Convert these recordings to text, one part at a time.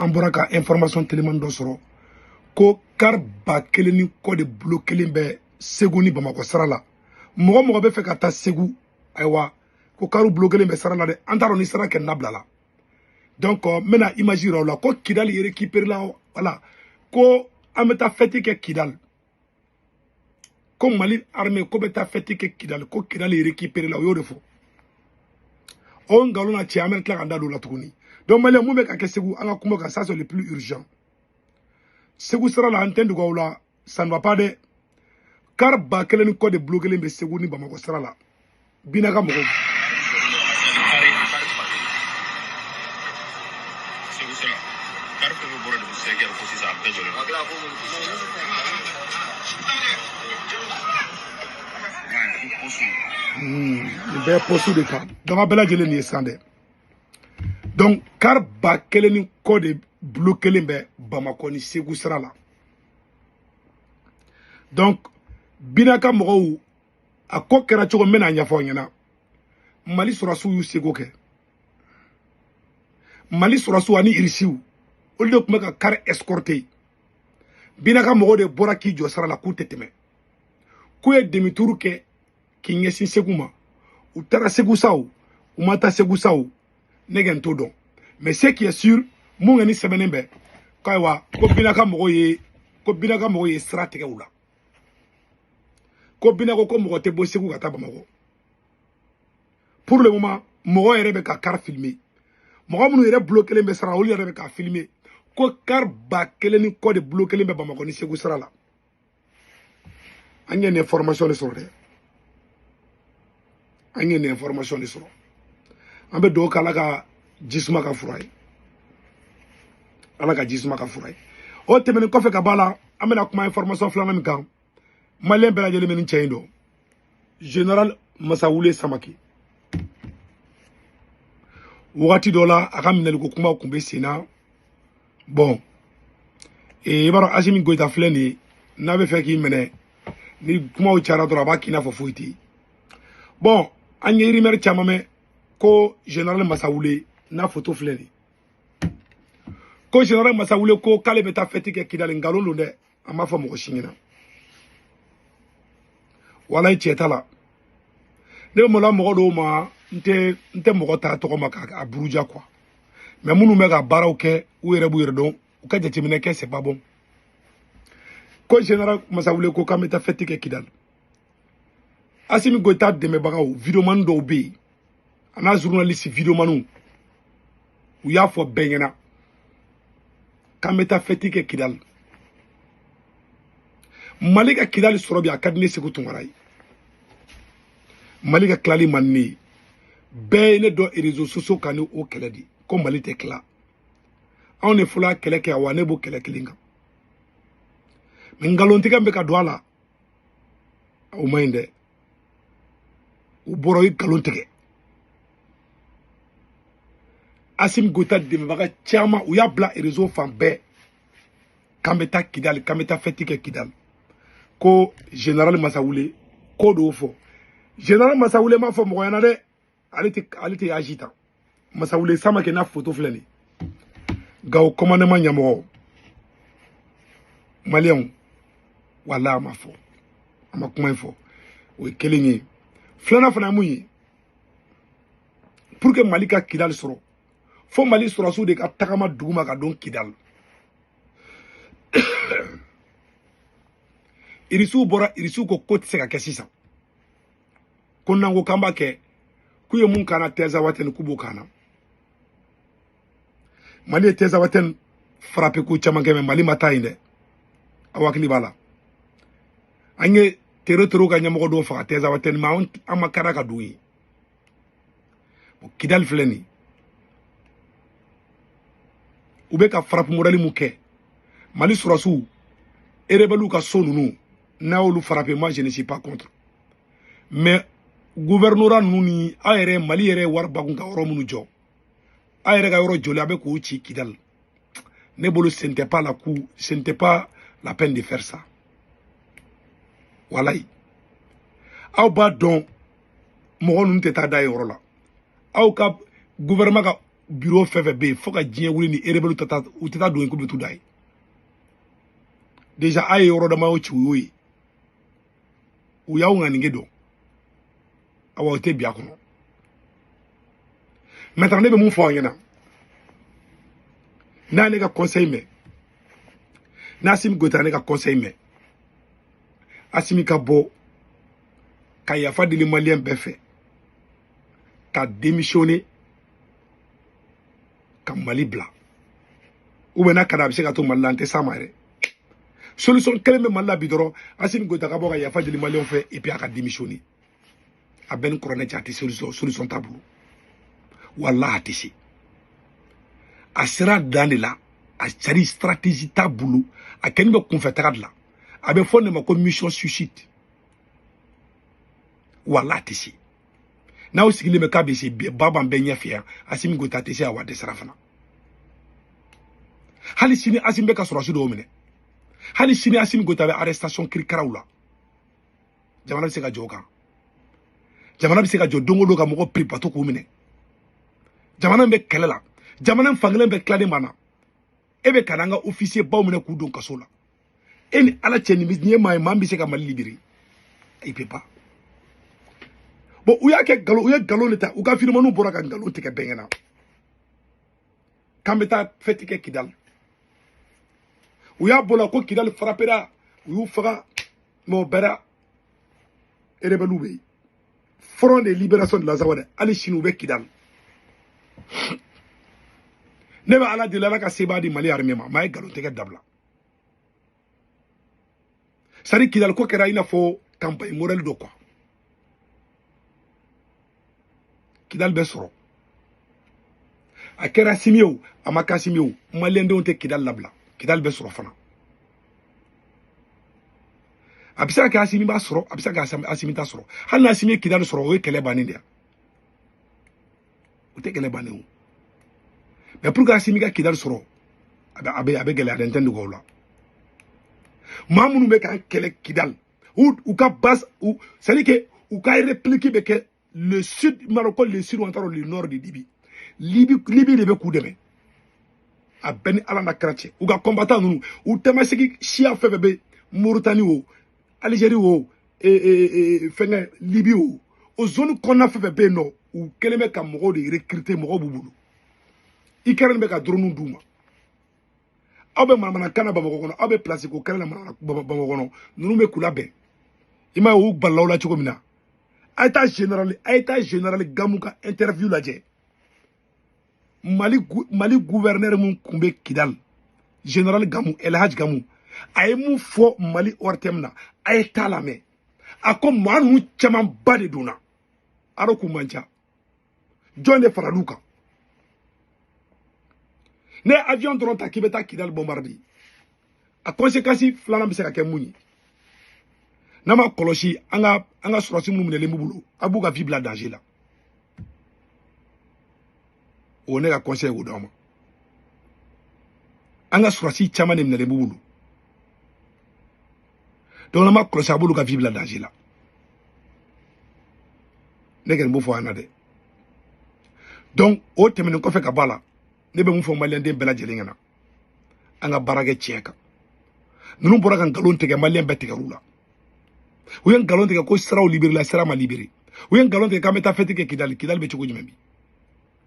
An bɔra ka information teliman dɔ sɔrɔ ko car 1000 ni kɔ de bloqué bɛ Segu ni Bamakɔ sira la. Mɔgɔ mɔgɔ bɛ fɛ ka taa Segu, ayiwa, ko car bloqué bɛ sira la dɛ. An t'a dɔn ni sira kɛ nabila la. Donc n bɛna image yira aw la ko Kidali récupéré la. Voilà, ko an bɛ taa fête kɛ Kidali, ko Mali armée ko bɛ taa fête kɛ Kidali, ko Kidali récupéré la. O y'o de fɔ. O nkalon na cɛ, an bɛ tila ka da don o la tuguni. Donc maliyɛn, mun bɛ ka kɛ Segu, an ka kuma kan, ça c'est le plus urgent. Segu sira la, an tɛ dogo aw la, ça ne va pas dɛ. Car 1000 ni kɔ de bloqué bɛ Segu ni Bamakɔ sira la. Bina ka mɔgɔw. Segu sira car fɛn fɛn bɔra dugu 5 heures fo sisan, a bɛɛ jɔlen don. Nin bɛɛ ye poste de kan. Donc a bɛɛ lajɛlen nin ye sisan dɛ. Donc car 1000 ni kɔ de bloqué bɛ Bamakɔ ni Segu sira la. Donc Bina ka mɔgɔw, a ko kɛra cogo min, n bɛna ɲɛfɔ aw ɲɛna. Mali sɔrɔsiw y'u seko kɛ. Mali sɔrɔsiw ani irisiw, olu de tun bɛ ka car escorter. Bina ka mɔgɔw de bɔra k'i jɔ sira la k'u tɛ tɛmɛ, k'u ye demi-tour kɛ k'i ɲɛsin Segu ma. U taara Segu sa o, u ma taa Segu sa o, ne kɛ n t'o dɔn. Mais ce qui est sûr, mun kɔni sɛbɛnnen bɛ ko ayiwa, ko Bina ka mɔgɔw ye, ko Bina ka mɔgɔw ye sira tigɛ u la, ko Bina ko ko mɔgɔ tɛ bɔ Segu ka taa Bamakɔ. Pour le moment, mɔgɔ yɛrɛ bɛ ka car filmer. Mɔgɔ minnu yɛrɛ bloqué bɛ sira la, olu yɛrɛ bɛ ka filmer ko car 1000 ni kɔ de bloqué bɛ Bamakɔ ni Segu sira la. An ye nin information de sɔrɔ dɛ, an ye nin information de sɔrɔ. An bɛ dugawu kɛ Ala ka jisuma ka fura ye, Ala ka jisuma ka fura ye. O tɛmɛnen kɔfɛ ka b'a la, an bɛna kuma information filanan min kan, maliyɛn bɛɛ lajɛlen bɛ nin cɛ in dɔn, général Masawule Samake. Wagati dɔ la, a ka minɛliko kumaw tun bɛ sen na. Bon, i b'a dɔn Asimi Goyita filɛ nin ye, n'a bɛ fɛ k'i minɛ, ni kumaw cayara dɔrɔn, a b'a k'i n'a fɔ foyi tɛ yen. Bon, an ye rumeur caman mɛn ko général Masawule n'a photo filɛ nin ye, ko général Masawule ko k'ale bɛ taa fête kɛ Kidali. Nkalon don dɛ, an b'a fɔ mɔgɔ si ɲɛna, walayi, cɛ t'a la. Ne bɛ maloya mɔgɔ dɔw ma, n tɛ mɔgɔ ta tɔgɔ ma k'a buruja quoi. Mais minnu bɛ ka baaraw kɛ, u yɛrɛ b'u yɛrɛ dɔn, u ka jateminɛ kɛ, c'est pas bon. Ko général Masawule ko k'an bɛ taa fête kɛ Kidali. Asimi Goyita dɛmɛbagaw, videomani dɔw bɛ yen, a n'a journaliste videomaniw, u y'a fɔ bɛɛ ɲɛna k'an bɛ taa fête kɛ Kidali. Mali ka Kidali sɔrɔ bi, a ka di ne Segu Tunkara ye. Mali ka tilali man di ne ye. Bɛɛ ye ne dɔn réseaux sociaux kan ni o kɛlɛ de ko Mali tɛ tila. Anw de fɔlɔ y'a kɛlɛ kɛ, wa ne b'o kɛlɛ kelen kan. Mais nkalontigɛ bɛ ka don a la, o man ɲi dɛ. U bɔra, u ye nkalon tigɛ. Asimi Goyita dɛmɛbaga caman, u y'a bila réseau fan bɛɛ k'an bɛ taa Kidali, k'an bɛ taa fête kɛ Kidali, ko général Masawule ko d'o fɔ. Général Masawule m'a fɔ mɔgɔ ɲɛna dɛ, ale tɛ agi ta. Masawule Samake n'a photo filɛ nin ye, Gawo commandement ɲɛmɔgɔ. Maliyɛnw, walahi, a ma fɔ, a ma kuma in fɔ. O ye kelen ye. Filanan fana ye mun ye? Pour que Mali ka Kidali sɔrɔ, fo Mali sɔrɔsiw de ka tagama dugu ma ka don Kidali. Irisiw bɔra, irisiw ko ko tɛ se ka kɛ sisan, ko n'an ko k'an b'a kɛ, k'u ye mun k'an na Tɛzawatɛni, k'u b'o k'an na. Mali ye Tɛzawatɛni frappé ko caman kɛ, mais Mali ma taa yen dɛ. Aw hakili b'a la, an ye tere terew ka ɲɛmɔgɔ dɔw faga Tɛzawatɛni, mais an ma kara ka don yen. Kidali filɛ nin, u bɛ ka frappe modèle mun kɛ Mali sɔrɔsiw, rebelles ka so ninnu, n'a y'olu frappé, moi je ne suis pas contre. Mais gouvernorat ninnu ni aw yɛrɛ, Mali yɛrɛ ye wari bakun ka yɔrɔ minnu jɔ, aw yɛrɛ ka yɔrɔ jɔlen, a bɛ k'o ci Kidali. Ne bolo, ce n'était pas la coup, ce n'était pas la peine de faire ça. Walayi, aw b'a dɔn mɔgɔ ninnu tɛ taa da yɔrɔ la. Aw ka gouvernement ka bureau fɛn fɛn bɛ yen fo ka diɲɛ wuli ni rebelle tɛ taa u tɛ taa don yen k'u bɛ t'u da yen. Déjà a ye yɔrɔ dama o ci u y'o ye. U y'aw ŋaninge dɔn. Awa o tɛ bi a kɔnɔ. Maintenant ne bɛ mun fɔ aw ɲɛna. N'a ye ne ka conseil mɛn. N'Assimi Goïta ne ka conseil mɛn. Assimi ka bɔ ka yafa deli malien bɛɛ fɛ. Ka démissionner. Ka Mali bila. Ou bien n'a ka di a bɛ se ka to Mali la an tɛ s'a ma yɛrɛ. Solution kelen bɛ Mali la bi dɔrɔn Assimi Goïta ka bɔ ka yafa deli malien fɛ et puis a ka démissionner. A bɛɛ ni kuranɛ cɛ a tɛ solution t'a bolo. Walahi a tɛ se. A sera dan de la a c'est stratégie t'a bolo a kɛlen bɛ kunfɛ taga de la. A bɛ fɔ nin ma ko mission suicide. Walahi a tɛ se. N'aw sigilen bɛ k'a bɛ se ba b'an bɛɛ ɲɛfɛ yan Assimi Goïta tɛ se a wa dɛsɛra fana. Hali sini Assimi bɛ ka sɔrɔsi dɔw minɛ. Hali sini Assimi Goïta bɛ arrestation kirikaraw la. Jamana bɛ se ka jɔ o kan. Jamana bɛ se ka jɔ don o don ka mɔgɔ piripato k'u minɛ. Jamana bɛ kɛlɛ la. Jamana fankelen bɛɛ tilalen banna. E bɛ ka n'an ka officier baw minɛ k'u don kaso la. E ni Ala cɛ nin ye maa ye maa min bɛ se ka Mali libérer. Il peut pas. Bon u y'a kɛ nkalon u ye nkalon de ta u ka firimaniw bɔra ka nkalon tigɛ bɛɛ ɲɛna. K'an bɛ taa fête kɛ Kidali. U y'a bɔ la ko Kidali frappera u y'u faga mais o bɛɛ rebelle bɛ yen. Front de libération de l'Azawad hali sini u bɛ Kidali. Ne bɛ Ala deli Ala ka sebaa di Mali armée ma maa ye nkalon tigɛ dabila. C'est à dire Kidali ko kɛra i n'a fɔ campagne modèle dɔ quoi. Kidali bɛ sɔrɔ. A kɛra Assimi ye o a ma kɛ Assimi ye o maliyɛndenw tɛ Kidali labila. Kidali bɛ sɔrɔ fana. A bɛ se ka kɛ Assimi b'a sɔrɔ a bɛ se ka kɛ Assimi t'a sɔrɔ. Hali n'Assimi ye Kidali sɔrɔ o ye kɛlɛ bannen de ye. O tɛ kɛlɛ bannen o. Mais pour que Assimi ka Kidali sɔrɔ a bɛ gɛlɛya dɛ n tɛ dogo aw la. Maa minnu bɛ k'an kɛlɛ Kidali u ka base u c'est à dire que u ka réplique bɛ kɛ le sud Maroc le sud ou encore le nord de Libye. Libye de bɛ k'u dɛmɛ. A bɛɛ ni Ala na kira cɛ. U ka combattant ninnu u tamasegi siya fɛn fɛn bɛ Mauritanie o Algérie o fɛnkɛ Libye o o zone kɔnɔna fɛn fɛn bɛ yen nɔ u kɛlen bɛ ka mɔgɔw de recruter mɔgɔw b'u bolo. Ukraine bɛ ka drone d'u ma. Aw bɛ manamanakan na Bamakɔ kɔnɔ aw bɛ place ko kɛlɛ la Bamakɔ kɔnɔ ninnu bɛ k'u labɛn. I m'a ye u balila aw la cogo min na. A ye taa général Gamu ka interview lajɛ. Mali gouverneur mun kun bɛ Kidal général Gamu El Hadj Gamu a ye mun fɔ Mali ORTM na a ye taa lamɛn. A ko maa ninnu camanba de donna. Aro k'u man ca. Jɔn de faral'u kan. Ne ye avion dɔrɔn ta k'i bɛ taa Kidal bombarder. A conséquence filanan bɛ se ka kɛ mun ye. N'a ma kɔlɔsi an ka sɔrɔsi minnu minɛlen b'u bolo a b'u ka vie bila danger la. O ne ka conseil y'o d'aw ma. An ka sɔrɔsi caman de minɛlen b'u bolo. Donc n'a ma kɔlɔsi a b'olu ka vie bila danger la. Ne kɔni b'o fɔ an na dɛ. Donc o tɛmɛnen kɔfɛ ka bɔ a la ne bɛ mun fɔ maliyɛnden bɛɛ lajɛlen ɲɛna. An ka baara kɛ tiɲɛ kan. Ninnu bɔra ka nkalon tigɛ maliyɛn bɛɛ tigɛr'u la. U ye nkalon tigɛ ko siraw libéré la sira ma libéré. U ye nkalon tigɛ k'an bɛ taa fête kɛ Kidali. Kidali bɛ cogo jumɛn bi?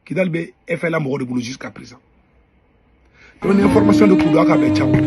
Kidali bɛ FLA mɔgɔ de bolo jusqu'à présent. Donc ni information de kun don a ka bɛn caman.